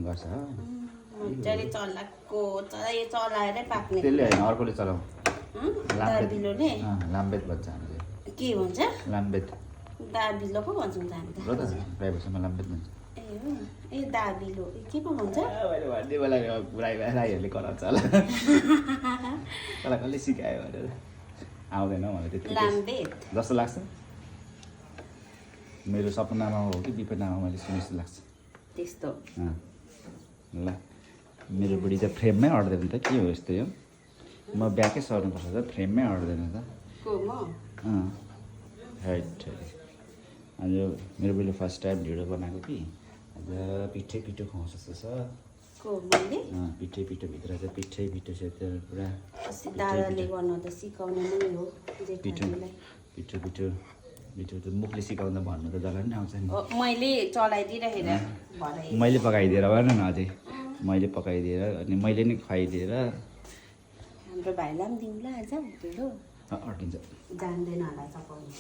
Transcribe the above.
गर्छ हो मजाले चलाको यो चलाएरै पाक्ने त्यसले होइन अर्कोले चलाऊ दाबिलोले लाम्बेत भन्छ हामीले के भन्छ लाम्बेत दाबिलो पो भन्छौँ त हामी हो त प्रायः भाषामा लाम्बेत भन्छ ए हो ए दाबिलो के पो भन्छ मैले भन्ने बेला राईहरूले कराउँछ होला तँलाई कसले सिकायो भनेर आउँदैन मलाई त्यति लाम्बेत जस्तो लाग्छ मेरो सपनामा हो कि विपनामा मैले सुने जस्तो लाग्छ त्यस्तो ल मेरो बुढी त फ्रेममै अट्दैन त के हो यस्तो यो म ब्याकै सर्नुपर्छ त फ्रेममै अट्दैन त को म हाइट आज मेरो बुढीले फर्स्ट टाइम ढिँडो बनाएको कि आज पिठै पिठो खुवाउँछ जस्तो छ को मैले पिठै पिठो भित्र चाहिँ पिठै पिठो छ त्यो पुरा दादाले गर्नु त सिकाउने नै हो पिठो जेठानीलाई पिठो पिठो पिठो त मुखले सिकाउँदा भन्नु त जसलाई पनि आउँछ नि मैले चलाइदिइरहेर भरे मैले पकाइदिएर भन न अझै मैले पकाइदिएर अनि मैले नै खुवाइदिएर हाम्रो भाइलाई पनि दिउँला आज ढिँडो अटिन्छ जान्दैन होला चपाउनु